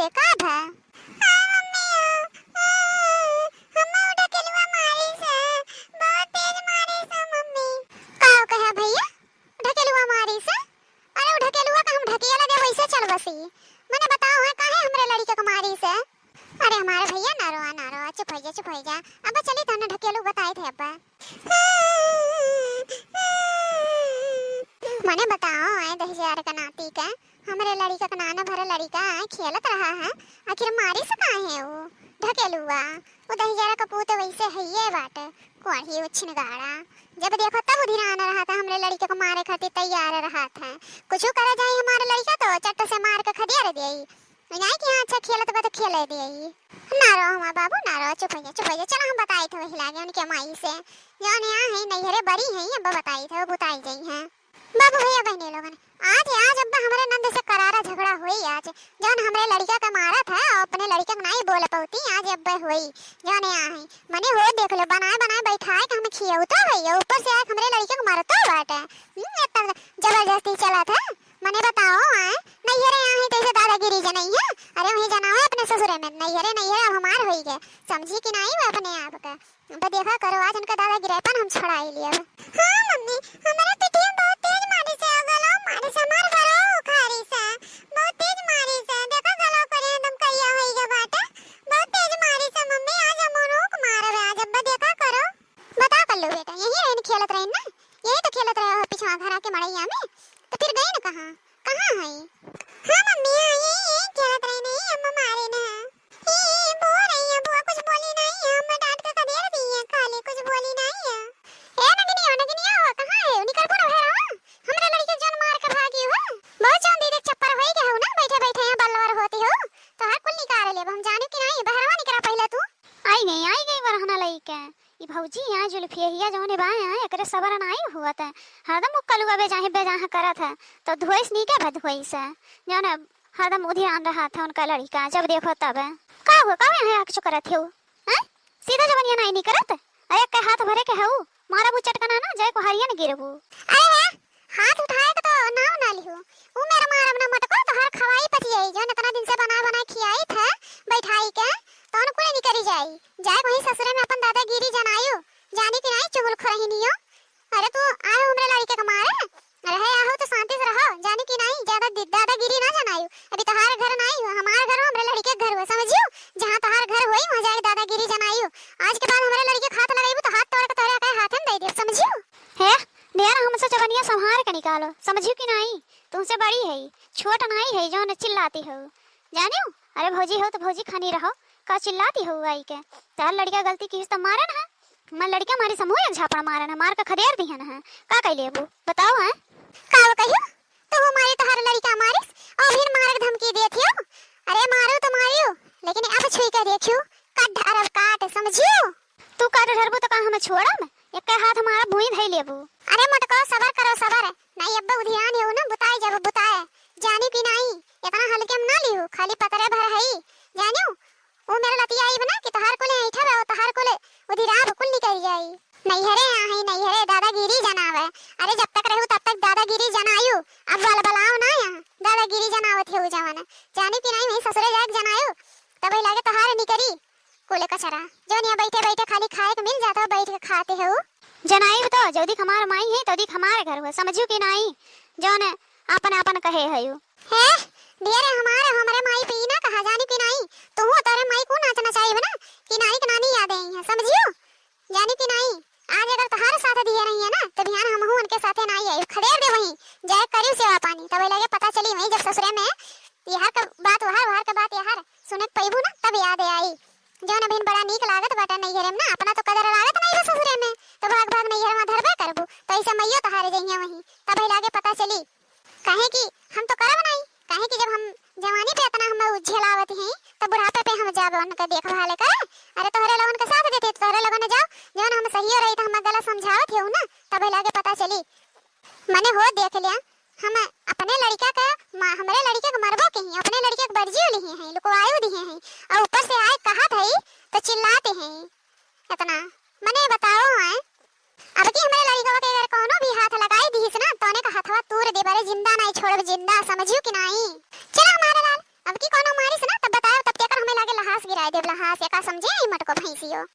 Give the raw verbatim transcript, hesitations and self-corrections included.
बाटे, का भा? हाँ मम्मी, हाँ, हाँ, हम्मा उ ढकेलुआ मारिस, बहुत तेज मारिस मम्मी। का कहा भैया? ढकेलुआ मारिस? अरे उ ढकेलुआ का हम ढकेल दे वैसे चल बसी। मने बताओ है काहे हमरे लड़िका के मारिस? अरे हमारे भैया ना रोआ, ना रोआ, चुप होइ जा, चुप होइ जा। अब चली तहने ढकेलू बताइत है अब। मने बताओ, आए दहिजर का नाती का, हमरे लड़िका का नाना भरे लड़िका आए खेलत रहा है, आखिर मारिस काहे उ ढकेलुआ? उ दहिजर का पूत वैसे हइये बाटे, कोढ़ी उछिन गाड़ा। जब देखो तब उधिरान रहा था, हमरे लड़िका को मारे खातिर तैयार रहा था। कुछ करे जाई हमारे लड़िका तो चट्ट से मार के खदेड़ देई। नाहीं कि हाँ, अच्छा खेलत बा तो खेले देई। ना रो हमार बाबू, ना रो, चुप होइ जा, चुप होइ जा। चलो हम बताइत है वही लागे उनके माई से। जौन यहाँ है, नैहरे बड़ी है, अब बताइत है, वो बुताई जाई हैं। बाबू भैया बहने लोगन, आज, आज अब्बा हमरे नंद से करारा झगड़ा होई आज। जौन हमरे लड़िका का मारत है और अपने लड़िका के नाई बोल पौती, आज अब्बा होई। जौन यहाँ है, मने हो देख लो, बनाए, बनाए बैठाए के हमें खियौतो है, ऊपर से आके हमरे लड़िका के मारतो बाटे। हम्म, इतना जबरदस्ती चलत है। मने बताओ, आए, नैहरे यहाँ है, तैसे दादागिरी जनई है। अरे, वहीं जनावे अपने ससुरे में, नैहरे, नैहरे अब हमार होई गए, समझी कि नाई वो अपने आप का। अब देखा करो, आज इनका दादागिरीपन हम छुड़ाई लियब। हाँ मम्मी, हमारे पिठिया बहुत तेज मारिस, गलो मारिस, हमार गलो उखारिस, बहुत तेज मारिस, देखा गलो करे एकदम करिया होई गया बाटे, बहुत तेज मारिस मम्मी, आज हम उनको मारब, आज अब देखा करो। बता कल्लू बेटा, यही रहन खेलत रहन ना, यही तो खेलत रहे हो पिछवा घर आके मड़ैया में, तो फिर गए न कहाँ? कहाँ है? हाँ मम्मी, हाँ, यही, यही खेलत रहे नहीं, अम्मा मारे ना। ई, ई, बुआ रही है, बुआ कुछ बोली नहीं है, हमें डांट के खदेड़ दी है, खाली कुछ बोली नहीं है। ए नगिनिया, नगिनिया हो, कहाँ है? निकल पूरा भैरवा, हमरा लड़की जन मार के भागी हो। बहुत जौन दीदी चप्पर होई के हो ना, बैठे बैठे यहाँ बल्लवर होती हो, तो हर कुल निकाल ले, हम जाने कि नहीं, बहरवा निकला पहले तू। आई गई, आई गई बरहना लइके। ई भौजी यहाँ जुल्फिया जौने बा यहाँ, एकरे सबर नाई हुआ त हरदम वो कलुआ बेजाहे बेजाहे करत है, तो धोइस नी के बा धोइस है, जौन हरदम उधियान रहा था उनका लड़िका, जब देखो तब। का हुआ, का यहाँ आके चुकरत हो, हैं? सीधा जबनिया नाई निकरत? अरे के हाथ भरे के हऊ, मारबू चटकना ना, जाए को हरियन गिरबू। अरे है, हाथ उठाए के तो नाव ना लिहू। उ मेरा मारब ना मटको, तोहार खवाई पच जाई, जौन इतना दिन से बनाए बनाए खियाई था, बैठाई के, तौन कुले निकरी जाई। जाए वही ससुरे में अपन दादागिरी जनायु, जानी कि नाई चुगल खरहिनियो। अरे तू आए हमरे लड़िके के मारे, रहे आहू तो शांति से रहो, जानी कि नाई ज्यादा दि-, दादागिरी ना जनायु। अभी तोहार घर नाई हो, हमार घर हो, हमरे लड़िके के घर हो, समझियो? जहाँ तोहार घर होई, वहाँ जाके दादागिरी जनायु। आज के बाद हमरे लड़िके के हाथ लगाइबू तो हाथ तोड़ के तोहरे अकाए हाथे में दे देब, समझियो? हे, ढेर हमसे जबनिया संभार के निकालो, समझियो कि नाई? तुमसे बड़ी है, छोट नाई है, जौन चिल्लाती हो, जानियो? अरे भौजी हो तो भौजी खानी रहो, का चिल्लाती हो आई के? तोहार लड़िका गलती की तो मारे ना, हमार लड़िका मारी समूह एक झापड़ मारे ना, मार के खदेड़ दिहन है, का कह लेबू? बताओ हैं? का वो कहियो? तू मारी तोहार लड़िका मारिस, और फिर मारे के धमकी देत हियो? अरे मारू तो मारियो, लेकिन अब छुई के देखियो, काट ढारब काट, समझियो? तू काट ढरबू तो का हमें छोड़ब? एक्के हाथ हमारा भुई धई लेबू। अरे मोटको, सबर करो, सबर। नाई अब्बा उधियान हेऊ ना, बुताए जब बुताए। जानी कि नाई, इतना हल्के में ना लिहू, खाली पतरे भर हई। जानियो, वो मेरा लतिया आई बना कि तोहार कुले ऐठा बा, तोहार कुले उधिराब कुल निकल जाई। नैहरे आ हई, नैहरे दादागिरी जनावे। अरे जब तक रहू तब तक दादागिरी जनायु, अब बलबलाओ ना यहाँ, दादागिरी जनावत हेऊ जवन। जानी कि नाई, वहीं ससुरे जाके जनायु, तब लागे तोहार निकरी। कुल कचरा, जौन यहाँ बैठे बैठे खाली खाए के मिल जात हो, बैठ के खाते हो। जनाइब तो, जौदी हमार माई है, तौदी हमारे घर हो, समझियो कि नाई? जौन आपन आपन कहे हयू। हे, ढेर हमारे, हमरे माई पे ई ना कहा, जानी कि नाई? तुहू तोरे माई को नाच नचाइब ना, कि नाई के नानी याद आई है, समझियो? जानी कि नाई? आज अगर तोहार साथ दिए रही है ना, तो बिहान हमहू उनके साथे नाई आई, खदेड़ दे वहीं, जाए करियो सेवा पानी, तब लगे पता चली वहीं जब ससुरे में यार का बात वहार, वहार का बात यार सुने के पैबू ना, तब याद आई। जौन अभिन बड़ा नीक लागत बाटे नैहरे में ना, अपना तो कदर लागत नहीं बा ससुरे में, तो भाग भाग नैहरे में धरबे करबू, तो ऐसे मइयो तोहारे जइहें वहीं, तब लागे पता चली। काहे कि हम तो करब नहीं, काहे कि जब हम जवानी पे इतना हम उझेलावत हैं, तो बुढ़ापे पे हम जाब उनके देखभाल करे? अरे तोहरे लोगन के साथ देते, तोहरे लोगन जाओ, जौन हम सही रही तो हम गलत समझावत हेऊ ना, तब लागे पता चली। मने हो देख लिया, हम अपने लड़िका के मा-, हमरे लड़िका के मरबो के ही, अपने लड़िका के बरजियो लिहे हैं, लुकवायो दिहे हैं, और ऊपर से आए कहत है तो चिल्लाते हैं इतना। मने बताओ आए, अब की हमरे लड़िका के अगर कोनो भी हाथ लगाई दिहिस ना, तो उन्हें का हथवा तूर देबे, जिंदा नहीं छोड़ब, जिंदा, समझियो कि नहीं? चला हमारे लाल, अब की कोनो मारिस ना, तब गिराए देबला, हाँ, से का समझे ई मटको भैंसियो।